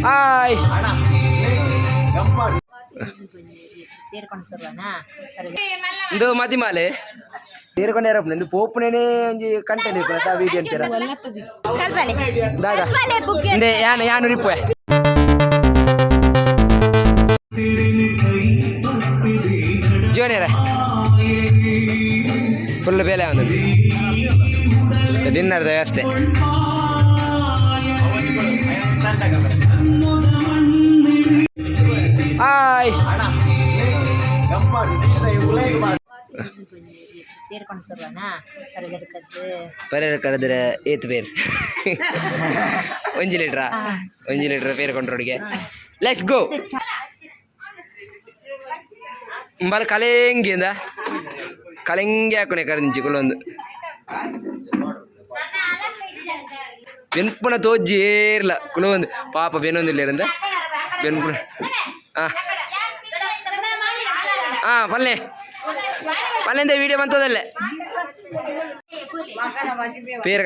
Hi. ಇಂದು ಮದಿಮಾಲೆ ತೀರ್ಕೊಂಡೇ ಇರಪ್ಪ. ಇಂದು ಪೋಪುನೇನೆ ಒಂಜಿ ಕಂಟೆಂಟ್ ಇಪ್ಪುನ ವೀಡಿಯೋ ಅಂತೀರ ದಾದಾ ಇಂದೆ ಯಾನ್ ಯಾನ್ ರಿಪ್ಪುವೆ. ಜೋನೇರ ಫುಲ್ ಬೇಲೆ ಒಂದು ಡಿನ್ನರ್ದ ವ್ಯವಸ್ಥೆ. ಹಾಯ್. ಪೇರ್ ಕರೆದ್ರೆ ಏತ್ ಪೇರ್? ಒಂಜಿ ಲೀಟ್ರಾ? ಒಂಜಿ ಲೀಟ್ರ್ ಪೇರ್ ಕೊಂಡ್ರೋಡಿಗೆ. Let's go. ಬಲ ಕಲೆಂಗಿಂದ ಕಲೆಂಗಿ ಹಾಕುನೆ ಕರಿಂಚಿ ಕುಲೊಂದು ಬೆನ್ಪುನ ತೋಜ್ಜಿ ಏರ್ಲ ಕುಲೊಂದು ಪಾಪ ಬೆನೊಂದಿಲ್ಲೇರಂದ ಬೆನ್ಪುನ. ಹಾಂ ಹಾಂ, ಪಲ್ಲೆ ಪಲ್ಲೆಂದ ವಿಡಿಯೋ ಬಂತದಲ್ಲೇ ಪೇರ್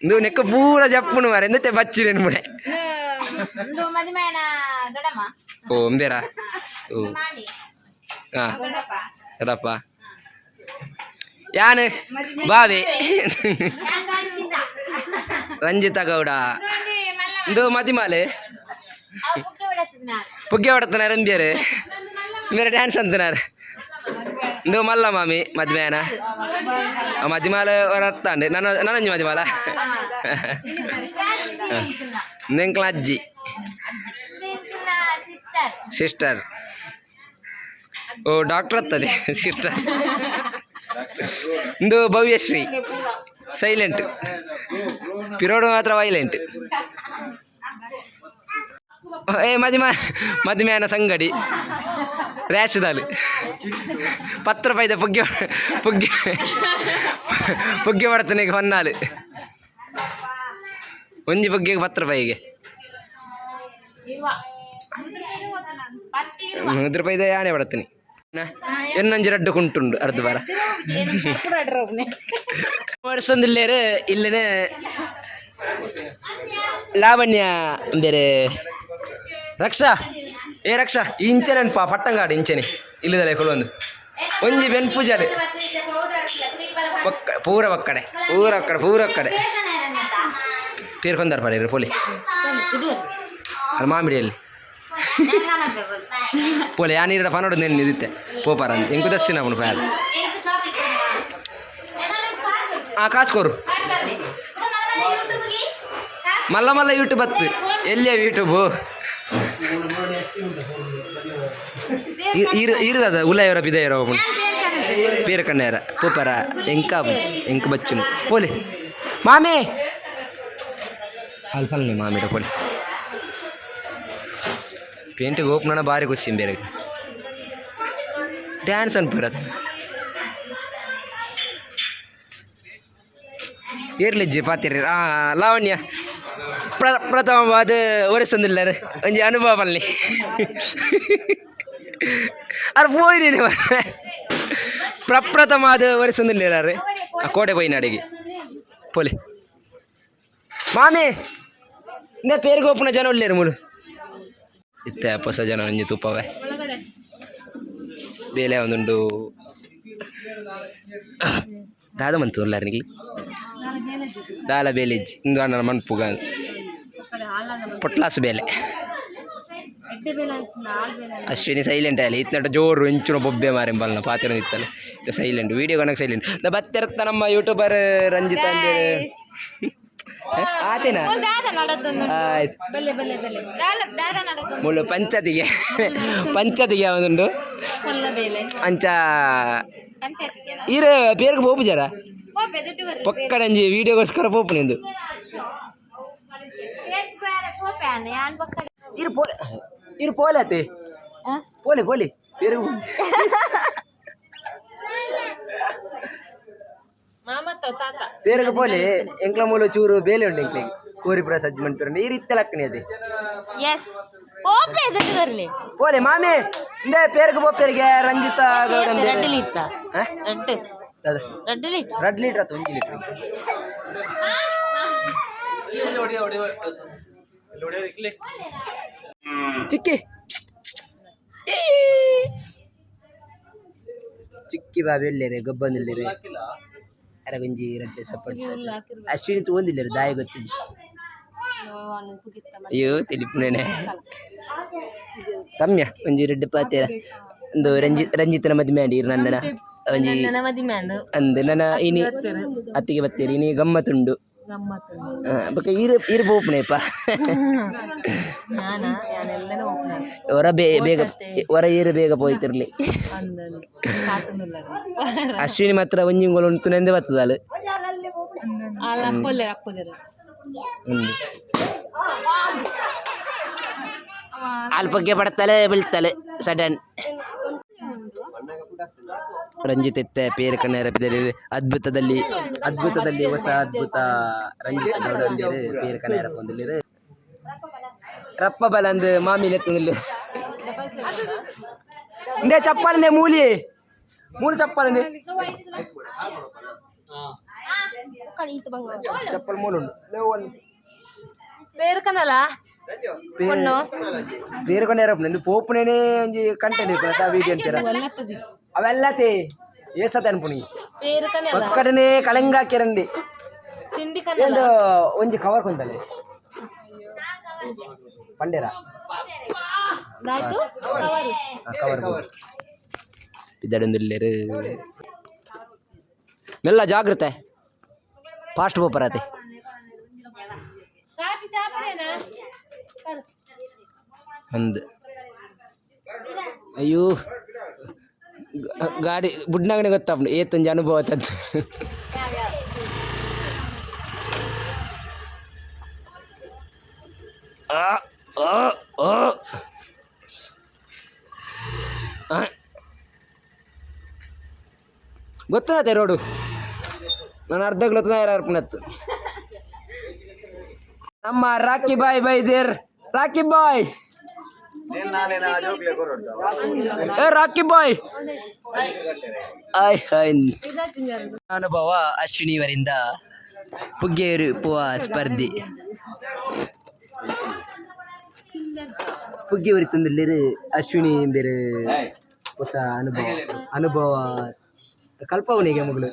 ಇಂದು ನೆಕ್ಕ ಪೂರ ಜಪ್ಪುನು ಮಾರೆ ಎಂತ ಬಚ್ಚಿರೇನು ಮುಡೆ. ಓ ಅಂಬೇರಾ? ಓ ಹಾಂ, ದೊಡ್ಡಪ್ಪ ಯಾನು ಬಾವಿ ರಂಜಿತಾ ಗೌಡ. ಇಂದು ಮದಿಮಾಲೆ ಪುಗ್ಗೆ ಹೊಡತನಾರ ಅಂಬ್ಯಾರು ಮೇರೆ ಡ್ಯಾನ್ಸ್ ಅಂತನಾರ. ಇಂದು ಮಲ್ಲ ಮಾಮಿ ಮದ್ಮೆಯಾನ ಮದಿಮಾಲ ಹೊರತಾಂಡೆ. ನನ್ನ ನನ್ನಂಜಿ ಮದಿಮಾಲ ಎಂಕ್ಲ ಅಜ್ಜಿ ಸಿಸ್ಟರ್. ಓ ಡಾಕ್ಟರ್ ಆಗ್ತದೆ ಸಿಸ್ಟರ್. ಇಂದು ಭವ್ಯಶ್ರೀ ಸೈಲೆಂಟ್, ಪಿರೋಡು ಮಾತ್ರ ವೈಲೆಂಟ್. ಏ ಮದಿಮಾ ಮದಿಮ್ಯಾನ ಸಂಗಡಿ ರ್ಯಾಶ್ ದಾಲ್ ಪತ್ರ ಪೈದ ಪುಗ್ಗೆ ಪುಗ್ಗೆ ಪುಗ್ಗೆ ಬರ್ತನೆ ಹೊನ್ನಾಲು ಒಂಜಿ ಪುಗ್ಗೆಗೆ ಪತ್ರ ಪೈಗೆ 100 ರೂಪಾಯಿದ ಯಾನೆ ಬಡತೀನಿ. ಎನ್ನಂಜಿ ರಡ್ಡು ಕುಂಟುಂಡು ಅರ್ಧ ಬಾರ ವರ್ಷೊಂದಿಲ್ಲೇರು ಇಲ್ಲನೆ ಲಾವಣ್ಯ ಬೇರೆ ರಕ್ಷಾ. ಏ ರಕ್ಷಾ, ಇಂಚನೆ ಪಾ ಪಟ್ಟಂಗಾಡು ಇಂಚನೆ ಇಲ್ಲದಲ್ಲ ಕೊಲೊಂದು ಒಂಜಿ ಬೆನ್ ಪೂಜಾರಿ ಪಕ್ಕ ಪೂರ ಒಕ್ಕಡೆ ಪೂರ ಒಕ್ಕಡೆ ಪೂರ ಒಕ್ಕಡೆ ಪೀರ್ಕೊಂದಾರ ಪರೇರು ಪೋಲಿ ಅದು ಮಾಮಿಡಿಯಲ್ಲಿ ಪೋಲೆ ಯಾನ್ ಇರಡ ಪನೋಡು ನೆನ್ ನಿದಿತ್ತೆ ಪೋಪಾರ ಎಂಕು ದಸ್ಸಿನ ಅವನು ಪ್ಯಾಲ್. ಆ ಕಾಸು ಕೊರು. ಮಲ್ಲ ಮಲ್ಲ ಯೂಟ್ಯೂಬ್ ಬತ್ತು. ಎಲ್ಲಿಯ ಯೂಟ್ಯೂಬು ಇರು ಇರುದದ ಉಲಯವರ ಬಿದೆಯರ ಪೀರ ಕಣ್ಣೇರ ಪೂಪರ ಎಂಕ ಎಂಕ ಬಚ್ಚುನು ಪೋಲಿ ಮಾಮಿ ಅಲ್ಪ ಮಾಮಿಡ ಪೋಲಿ ಪೇಂಟ್ ಓಪನ ಬಾರಿ ಖುಷಿ ಬೇರೆ ಡ್ಯಾನ್ಸ್ ಅನ್ಪಿರದು ಏರ್ಲಿಜ್ಜಿ ಪಾತಿರಿ. ಆ ಲಾವಣ್ಯ ಪ್ರಥಮವಾದ ಒರೆಸೊಂದಿಲ್ಲರು ಒಂಜಿ ಅನುಭವ ಪನ್ಲಿ. ಅರ್ ಪೋಯಿನಿ ಪ್ರಪ್ರಥಮ ಅದು ಒರೆಸೊಂದಿಲ್ಲಾರು. ಆ ಕೋಡೆ ಪೋಯಿನ ಅಡಿಗೆ ಪೋಲಿ ಮಾಮಿ ಇಂದ ಪೇರ್ಗೆ ಒಪ್ಪುನ ಜನ ಉಳ್ಳೇರು ಮೂಲು ಇತ್ತೆ ಹೊಸ ಜನ ಒಂಜಿ ತೂಪವೆ ಬೇಲೆ ಒಂದುಂಡು ದಾದ ಮಂತು ಉಲ್ಲಾರ ನಿಕ್ಲಿ ದಾಲ ಬೇಲೆಜ್ಜಿ ಇಂದು ಅಣ್ಣನ ಮನ್ಪುಗ ಪೊಟ್ಲಾಸು ಬೇಲೆ. ಅಶ್ವಿನಿ ಸೈಲೆಂಟ್ ಆಯ್ಲಿ ಇತ್ತಟ ಜೋರು ಇಂಚುನ ಬೊಬ್ಬೆ ಮಾರೆಂಬಲ್ನ ಪಾತಿರ ಇತ್ತಲ್ಲ. ಇತ್ತ ಸೈಲೆಂಟ್ ವೀಡಿಯೋ ಕಣಕ್ ಸೈಲೆಂಟ್ ಬತ್ತಿರತ್ತ ನಮ್ಮ ಯೂಟ್ಯೂಬರ್ ರಂಜಿತ್ ಅಂದೇರು ಆತೇನಾ ಮುಳ್ಳು ಪಂಚತಿಗೆ ಪಂಚತಿಗೆ ಒಂದುಂಡು ಅಂಚ ಈರ ಪೇರ್ಗ್ ಪೋಪು ಜರ ಪೊಕ್ಕಡಂಜಿ ವೀಡಿಯೋಗೋಸ್ಕರ ಪೋಪು ನಿಂದು. ಇರು ಪೋಲೆ ಇರು ಪೋಲೆ ಅತ್ತೆ ಪೋಲೆ ಪೋಲೆ ಪೇರ್ಗ್ ಪೇರ್ಗ್ ಪೋಲೆ. ಎಂಕ್ಲ ಮೂಲ ಚೂರು ಬೇಲೆ ಉಂಡು ಎಂಕ್ಲೆಗ್ ಕೋರಿಪುರ ಸಜ್ಜು ಮನ್ಪುರ ಈ ರೀತಿ ಲಕ್ಕನೆ ಅದೇ. ಎಸ್ ಪೋಪೆ ದುಡ್ಡು ಬರಲಿ. ಪೋಲೆ ಮಾಮಿ ಇಂದೇ ಪೇರ್ಗ್ ಪೋಪೇರಿಗೆ ರಂಜಿತಾ ಗೌಡ. 2 ಲೀಟ್ರ 2 2 ಲೀಟ್ರ್. 2 ಲೀಟ್ರ್ ಆತು 1 ಲೀಟ್ರ್. ಚಿಕ್ಕಿ ಚಿಕ್ಕಿ ಬಾಬಿ ಎಲ್ಲೇರೆ ಗೊಬ್ಬಂದಿಲ್ಲೇರೆ ಅರಗುಂಜಿ ರಡ್ಡೆ ಸಪೋರ್ಟ್ ಅಶ್ವಿನಿ ತಗೊಂದಿಲ್ಲೇರು ದಾಯ ಗೊತ್ತಿಜಿ. ಅಯ್ಯೋ, ತಿಳಿಪುನೇನೆ. ರಮ್ಯ, ಒಂಜಿ ರೆಡ್ಡು ಪಾತೇರ. ಒಂದು ರಂಜಿತ್, ರಂಜಿತನ ಮದ್ಮೆ ಆಂಡ್ ಇರ್ ನನ್ನಡ ಒಂಜಿ. ಅಂದ್ ನನ ಇನಿ ಅತ್ತಿಗೆ ಬತ್ತೀರಿ, ಇನಿ ಗಮ್ಮತ್ತುಂಡು. ಬೊಕ ಈರ್ ಈರ್ ಪೋಪುನೇಪ? ಹೊರ ಬೇಗ ಹೊರ ಈರು ಬೇಗ ಪೋಯ್ತಿರ್ಲಿ. ಅಶ್ವಿನಿ ಮಾತ್ರ ಒಂಜಿ ಇಂಗೊಲು ಉಂತುನೆಂದೇ ಬರ್ತದಾಲು. ಉಂದು ಅಲ್ಪಕ್ಕೆ ಪಡ್ತಾಳೆ, ಬೀಳ್ತಾಳೆ ಸಡನ್. ರಂಜಿತ್ ಎತ್ತೆ ಪೇರು ಕಣ್ಣೇರ. ಅದ್ಭುತದಲ್ಲಿ ಅದ್ಭುತದಲ್ಲಿ ಹೊಸ ಅದ್ಭುತ. ರಂಜಿತ್ ಗೌಡ ಪೇರು ಕಣ್ಣೇರ ಪೊಂದಿಲ್ಲೇರು. ರಪ್ಪ ಬಲಂದು ಮಾಮಿ ನೆತ್ತುಂದಿಲ್ಲ. ಇಂದೇ ಚಪ್ಪಲಿಂದೆ ಮೂಲಿ ಮೂರು ಚಪ್ಪಲಿಂದೆ ಚಪ್ಪಲ್ ಮೂಲು ಉಂಡು. പേര് കനല. ಬೇರೆ ಕೊಂಡ ಇಂದು ಪೋಪುನೇನೆ ಒಂಜಿ ಕಂಟೆಂಟ್ ಇಪ್ಪುನ ವೀಡಿಯೋ ಅಂತೀರ ಅವೆಲ್ಲ ತೇ ಏಸತ ಅನ್ಪುನಿ. പേര് കനല. ಒಕ್ಕಡನೆ ಕಲೆಂಗ ಕೆರಂಡಿ. ತಿಂಡಿ ಕನಲ. ಒಂದು ಒಂಜಿ ಕವರ್ ಕೊಂತಲೆ ಪಂಡೇರ. ಆಯ್ತು. ಕವರ್ ಇದ್ದಡೊಂದಿಲ್ಲೇರು. ಮೆಲ್ಲ ಜಾಗ್ರತೆ, ಫಾಸ್ಟ್ ಪೋಪರಾತೆ. ಕಾಫಿ ಚಾಪರೇನಾ? ಒಂದು ಅಯ್ಯೋ, ಗಾಡಿ ಬುಡ್ನಾಗನೆ ಗೊತ್ತಾಪುಂಡು ಏತೊಂಜಿ ಅನುಭವ ತದ್ದು. ಆ ಆ ಆ ಆ. ಗೊತ್ತುನತ್ತೆ ರೋಡು? ನಾನು ಅರ್ಧ ಗೊತ್ತ ಅರ್ಪಣತ್ತು. ನಮ್ಮ ರಾಕಿ ಬಾಯ್ ಬೈದಿರ್. ರಾಕಿ ಬಾಯ್, ಏ ರಾಕಿ ಬಾಯ್, ಆಯ್ ಹಾಯ್. ಅನುಭವ ಅಶ್ವಿನಿಯವರಿಂದ ಪುಗ್ಗೇರು ಪುವ ಸ್ಪರ್ಧೆ. ಪುಗ್ಗೆ ತಂದಿಲ್ಲೇರು ಅಶ್ವಿನಿ ಬೇರೆ ಹೊಸ ಅನುಭವ ಅನುಭವ ಕಲ್ಪವನಿಗೆ ಮಗಳು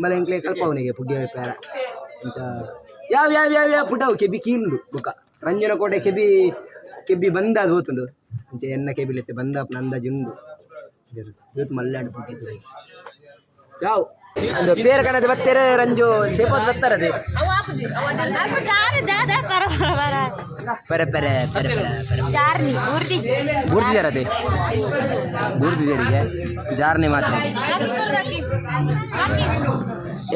ಮಲೆ ಎಂಕ್ಲೆ ಕಲ್ಪವನಿಗೆ ಪುಗ್ಗೆ ಪೇರ ಅಂಚ ಯಾವ ಯಾವ ಯಾವ ಯಾವ ಪುಟವು ಕೆಬಿ ಕೀಂಡು. ಬೊಕ ರಂಜನ ಕೋಟೆ ಕೆಬಿ ಕೆಬ್ಬಿ ಬಂದ ಅದು ಹೋತುಂಡು. ಅಂಚ ಎನ್ನ ಕೆಬಿಲೆತ್ತೆ ಬಂದ ಅಂದಾಜು ಉಂಡು. ಇವತ್ತು ಮಲ್ಲಾಡು ಪುಗ್ಗೆ ಯಾವ ಒಂದು ಪೇರು ಕಣದ ಬತ್ತೇರೆ. ರಂಜು ಸೇಪದ್ ಬತ್ತಾರದೆ. ಪರೆ ಪರೆ ಪರೆ ಪರೆ ಪರೆ. ಬುರ್ಜಿ ಜರದೆ, ಬುರ್ಜಿ ಜರಿಗೆ ಜಾರ್ನೆ ಮಾತ್ರ.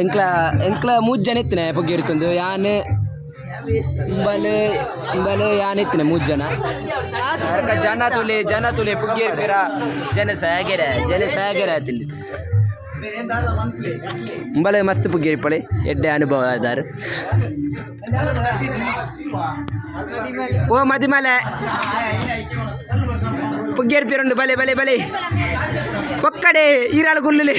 ಎಂಕ್ಲ ಎಂಕ್ಲ ಮೂಜ್ ಜನ ಇತ್ತಿನ ಪೊಗ್ಗೆ ಇರ್ತೊಂದು. ಯಾನ್, ಇಂಬಲ್ ಇಂಬಲ್, ಯಾನ್ ಇತ್ತಿನ ಮೂಜ್ ಜನ. ಅರ್ಕ ಜನ ತುಲೆ, ಜನ ತುಲೆ. ಪುಗ್ಗೇರ್ ಪಿರ ಜನ ಸಾಗರ, ಜನ ಸಾಗರ ಆತಿಂದು. ಇಂಬಲೆ ಮಸ್ತ್ ಪುಗ್ಗೇರ್ ಇಪ್ಪಳೆ. ಎಡ್ಡೆ ಅನುಭವ ಆದಾರು. ಓ ಮದಿಮಲೆ, ಪುಗ್ಗೇರ್ ಪಿರುಂಡು. ಬಲೆ ಬಲೆ ಬಲೆ, ಒಕ್ಕಡೆ ಈರಾಳು ಗುಲ್ಲುಲೆ.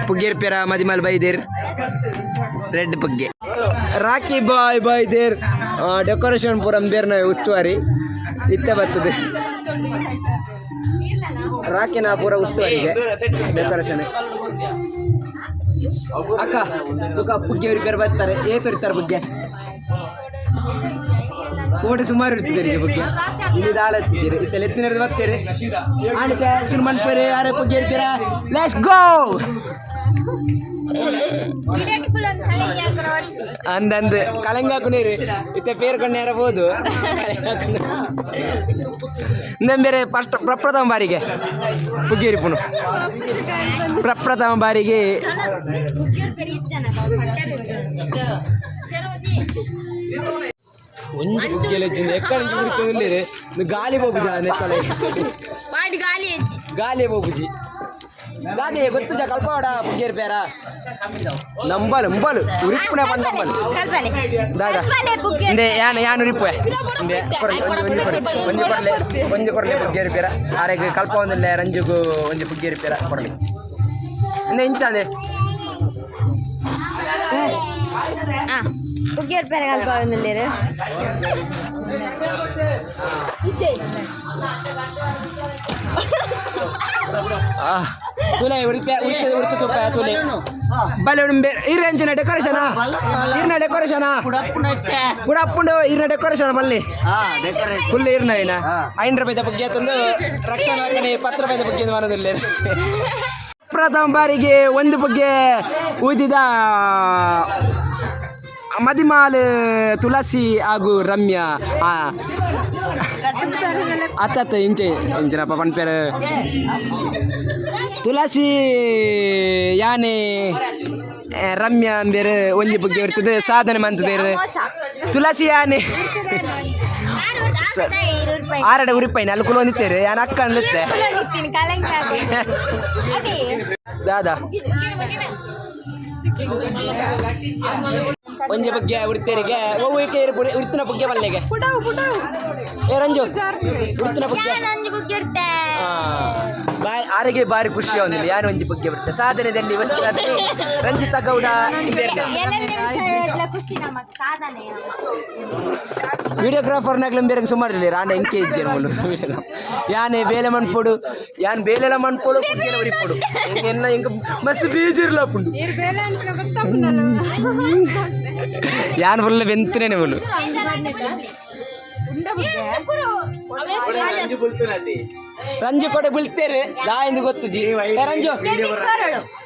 ಪುಗ್ಗೇರ್ ಪಿರ ಮದಿಮಲ್ ಬೈದೇರ್. ರೆಡ್ ಪುಗ್ಗೆ. ರಾಕಿ ಬಾಯ್ ಬೈದೇರ್. ಡೆಕೋರೇಷನ್ ಪೂರ ಬೇರ್ನ ಉಸ್ತುವಾರಿ ಇತ್ತೆ ಬರ್ತದೆ. ರಾಕಿನ ಪೂರ ಉಸ್ತುವಾರಿಗೆ ಡೆಕೋರೇಷನ್. ಅಕ್ಕ, ಬುಕ್ಕ ಪುಗ್ಗೆ ರಿಪೇರ್ ಬರ್ತಾರೆ. ಏ ತೋರಿತಾರೆ ಪುಗ್ಗೆ ಕೋಟೆ ಸುಮಾರು ಇರ್ತಿದ್ದಾರೆ ಪುಗ್ಗೆ. ಇಲ್ಲಿ ದಾಳ ಹತ್ತಿದ್ದೀರಿ ಇತ್ತೆಲ್ಲ ಎತ್ತಿನ ಬರ್ತಾರೆ. ಆಣಿಕೆ ಶುರು ಮನ್ಪೇರೆ. ಯಾರೇ ಪುಗ್ಗೆ ಇರ್ತೀರಾ? Let's go. ಅಂದಂದು ಕಲಂಗಾಕು ನೀರು ಇತ್ತೆ ಪೇರು ಕಣ್ಣು ಇರಬಹುದು. ಬೇರೆ ಫಸ್ಟ್ ಪ್ರಪ್ರಥಮ ಬಾರಿಗೆ ಪುಗ್ಗೇರಿಪುನು, ಪ್ರಪ್ರಥಮ ಬಾರಿಗೆ. ಒಂಜಿ ಪುಗ್ಗೆಲೆ ಎಕ್ಕಡೆ ಕುಡಿತೊಂದಿಲ್ಲೇರು. ಗಾಲಿ ಬೋಪುಜ ನೆತ್ತಲೆ. ಗಾಲಿ ಬೋಪುಜಿ. ದಾದೆ ಗೊತ್ತುಜ ಕಲ್ಪವಾಡ ಪುಗ್ಗೇರ್ ಪೇರ ನಂಬಲು ನಂಬಲು ಉರಿಪ್ಪುನ ಪಂಡ ನಂಬಲು. ದಾದ ಇಂದೆ ಯಾನ್ ಯಾನ್ ಉರಿಪ್ಪುವೆ. ಇಂದೆ ಕೊರ್ಲೆ, ಒಂಜಿ ಒಂಜಿ ಕೊರ್ಲೆ, ಒಂಜಿ ಕೊರ್ಲೆ, ಒಂಜಿ ಕೊರ್ಲೆ ಪುಗ್ಗೇರ್ ಪೇರ. ಆರೆಗ್ ಕಲ್ಪ ಒಂದಿಲ್ಲ. ರಂಜುಗು ಒಂಜಿ ಪುಗ್ಗೇರ್ ಪೇರ ಕೊರ್ಲಿ. ಇಂದೆ ಇಂಚಾನೆ. ಪುಗ್ಗಿಯರ್ ಪೆರಗಾಲ್ ಪಾವೊಂದುಲ್ಲೆರ್. ತುಲೆ ಉರಿಪೆ ಉರಿತ ಉರಿತ ತುಪ್ಪ ತುಲೆ ಬಲೆ ಉಂಬೆ ಇರ್ ಎಂಚಿನ ಡೆಕೋರೇಷನ್ ಇರ್ನ ಡೆಕೋರೇಷನ್ ಪುಡಪ್ಪುಂಡು ಇರ್ನ ಡೆಕೋರೇಷನ್ ಬಲ್ಲಿ ಫುಲ್ ಇರ್ನ ಏನ 5 ರೂಪಾಯಿದ ಬಗ್ಗೆ ತಂದು ರಕ್ಷಣಾ ಕಡೆ 10 ರೂಪಾಯಿದ ಬಗ್ಗೆ ಮಾಡೋದಿಲ್ಲ. ಪ್ರಥಮ ಬಾರಿಗೆ ಒಂದು ಬಗ್ಗೆ ಊದಿದ ಮದಿಮಾಲ್ ತುಳಸಿ ಹಾಗೂ ರಮ್ಯಾ. ಅತ್ತ ಇಂಚೆ ಇಂಚಿನಪ್ಪ ಪನ್ಪೇರು ತುಳಸಿ ಯಾನೆ ರಮ್ಯಾ ಅಂಬೇರು ಒಂಜಿ ಬಗ್ಗೆ ಇರ್ತದೆ ಸಾಧನೆ ಮಂತದೇರು ತುಳಸಿ ಯಾನೆ ಆರಡ ಉರಿಪೈನ ಅಲ್ಲಿ ಕುಲ ಒಂದಿತ್ತೇರು ಯಾನ್ ಅಕ್ಕ ಅನ್ಲತ್ತೆ. ದಾದಾ ಒಂಜಿ ಬಗ್ಗೆ ಉಡ್ತೇರಿಗೆ ಒವ್ವು ಏಕೆ ಉಡ್ತಿನ ಬಗ್ಗೆ ಬಲ್ಲೆಗೆ. ಏ ರಂಜು, ಉಡ್ತಿನ ಬಗ್ಗೆ. ಬಾಯ್ ಆರಿಗೆ ಬಾರಿ ಖುಷಿ ಒಂದಿಲ್ಲ. ಯಾರು ಒಂಜಿ ಬಗ್ಗೆ ಬಿಡ್ತೆ ಸಾಧನೆದಲ್ಲಿ ವಸ್ತು ಸಾಧನೆ ರಂಜಿತಾ ಗೌಡ. ಖುಷಿ ನಮ್ಮ ಸಾಧನೆ. ವಿಡಿಯೋಗ್ರಾಫರ್ನಾಗ್ಲೂ ಬೇರೆ ಸುಮಾರು ಇಲ್ಲ ರಾಂಡ ಎಂಕೆ ಇಜ್ಜೆ ಮುಲು ವಿಡಿಯೋ ಯಾನೆ ಬೇಲೆ ಮನ್ಪೊಡು ಯಾನ್ ಬೇಲೆಲ ಮನ್ಪೊಡು ಪುಗ್ಗೆಲ ಉರಿಪೊಡು ಎನ್ನ ಎಂಕ ಮಸ್ತ್ ಬೇಜಾರ್ಲ ಪುಂಡು. ಯಾನ್ ಫುಲ್ ಬೆಂತನೇನೆ ಮುಲು. ರಂಜು ಕೊಡೆ ಬೀಳ್ತೇರೆ ದಾ ಎಂದು ಗೊತ್ತು ಜಿ. ಏ ರಂಜು,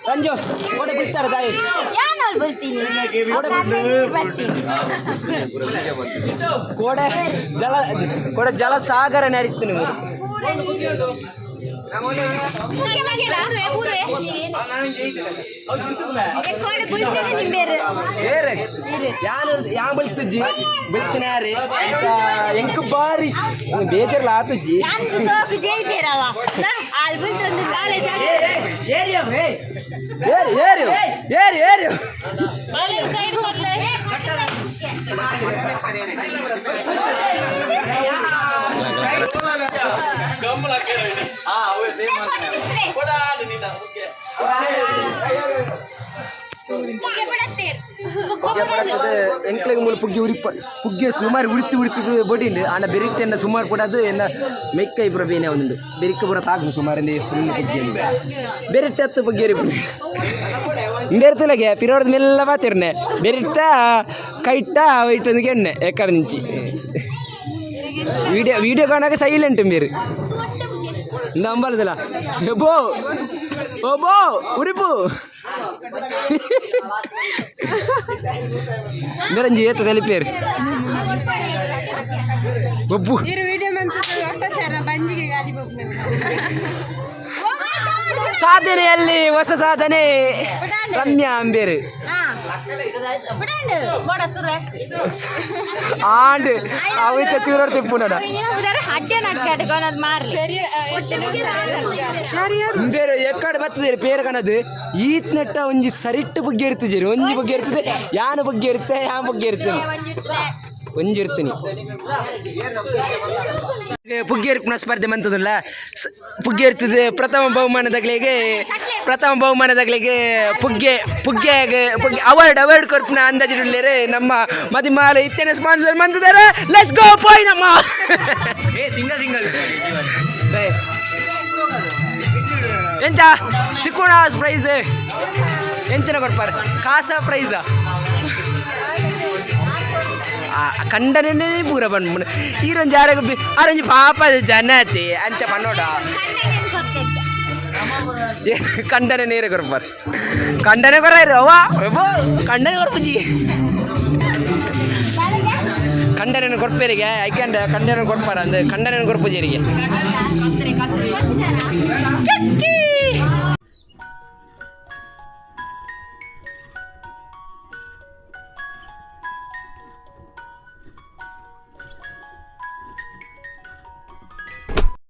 ರಂಜು ಕೊಡೆ ಬೀಳ್ತಾರೆ ದಾಯಿ. ಕೋಡೆ ಜಲ ಕೋಡೆ ಜಲ ಸಾಗರ ನರಿತು ನಿಮ್ಮದು. ಬೇರೆ ಯಾನು ಯಾ ಬೀಳ್ತುಜಿ ಬೀಳ್ತಾನೆ ಯಾರೇ ಎಂಕ್ ಬಾರಿ ಬೇಜಾರ್ಲ ಆತುಜಿ. ಏರಿ ಏರಿ ಏರಿ ಏರಿ. ಪುಗ್ಗೆ ಪಡತ್ತದ ಎಂಕ್ಲೆಗ್ ಮೂಲ ಪುಗ್ಗೆ ಉರಿಪ ಪುಗ್ಗೆ ಸುಮಾರು ಉರಿತು ಉರಿತದ ಬೊಡಿಂಡು ಆಂಡ ಬೆರಿಕ್ಟೆನ್ನ ಸುಮಾರು ಪುಡದು ಎನ್ನ ಮೆಕ್ಕೈ ಪೂರ ಬೇನೆ ಒಂದುಂಡು ಬೆರಿಕ್ ಪೂರ ತಾಗುಂಡು ಸುಮಾರು ಫುಲ್ ಪುಗ್ಗೆ ಬೆರಿಟ್ಟೆ ಹತ್ತು ಪುಗ್ಗೆ ಉರಿಪುಂಡು. ಇಂಬೇರ್ತುಲಗೆ ಪಿರೋಡ್ದ ಮೆಲ್ಲ ಬಾತಿರ್ನೆ ಬೆರಿಟ್ಟ ಕೈಟ್ಟ ಇಟ್ಟೊಂದು ಎಣ್ಣೆ ಎಕ್ಕಡ ನಿಂಚಿ ವಿಡಿಯೋ ವಿಡಿಯೋ ಕಾಣಾಗ ಸೈಲೆಂಟ್ ಬೇರು ನಂಬಲ್ದಲ್ಲ. ಬೋ ಓ ಬೋ ಉರಿಪು ಮೇರಂಜಿ ಏತ తెలిపారు ಒಬ್ಬು. ಸಾಧನೆಯಲ್ಲಿ ಹೊಸ ಸಾಧನೆ ರಮ್ಯಾ ಅಂಬೇರು ಆಂಡ್ ಅವಿತ ಚೂರೋಡ್ ತಿಪ್ಪುನಡ. ಬೇರೆ ಎಕ್ಕಡೆ ಬರ್ತದೆ ಪೇರು ಕಣದು ಈತ್ ನೆಟ್ಟ ಒಂಜಿ ಸರಿಟ್ಟು ಬಗ್ಗೆ ಇರ್ತದೆ ಒಂಜಿ ಬಗ್ಗೆ ಇರ್ತದೆ ಯಾನ ಬಗ್ಗೆ ಇರುತ್ತೆ ಯಾ ಬಗ್ಗೆ ಇರ್ತದೆ ಒಂಜಿ ಇರ್ತೀನಿ ಪುಗ್ಗೇರ್ಪುನ ಸ್ಪರ್ಧೆ ಮಂತದಲ್ಲ ಪುಗ್ಗೆ ಇರ್ತದೆ. ಪ್ರಥಮ ಬಹುಮಾನದಾಗಲಿಗೆ ಪ್ರಥಮ ಬಹುಮಾನದಾಗಲಿಗೆ ಪುಗ್ಗೆ ಪುಗ್ಗೆ ಪುಗ್ಗೆ ಅವಾರ್ಡ್ ಅವಾರ್ಡ್ ಕೊರ್ಪುನ ಅಂದಾಜಿಡುಲ್ಲೇರೆ ನಮ್ಮ ಮದಿಮಾಲ ಇತ್ತೇನೆ ಸ್ಪಾನ್ಸರ್ ಮಂತದಾರೆ. Let's go ಪೋಯ್ ನಮ್ಮ. ಏ ಸಿಂಗಲ್ ಸಿಂಗಲ್. ಎಂತ ತಿಕ್ಕೋಣ ಪ್ರೈಸ್ ಎಂಚಿನ ಕೊಡ್ಪಾರೆ ಕಾಸ ಪ್ರೈಸ ಕಂಡನೇ ಪೂರ ಬಂದ್ಬಿಡು ಈರೊಂಜಿ ಆರಗ ಆರೊಂಜಿ ಪಾಪ ಜನತೆ ಅಂಚ ಪನ್ನೋಡ ಕಂಡನೆ ನೇರ ಕೊರ್ಪಾರ್ ಕಂಡನೆ ಕೊರ ಅವ್ವ ಕಂಡನೆ ಕೊರ್ಪುಜಿ ಕಂಡನೆ ಕೊರ್ಪೇರಿಗೆ ಐಕಂಡ ಕಂಡನೆ ಕೊರ್ಪಾರ ಅಂದ್ರೆ ಕಂಡನೆ ಕೊರ್ಪುಜೇರಿಗೆ. ಚಕ್ಕಿ.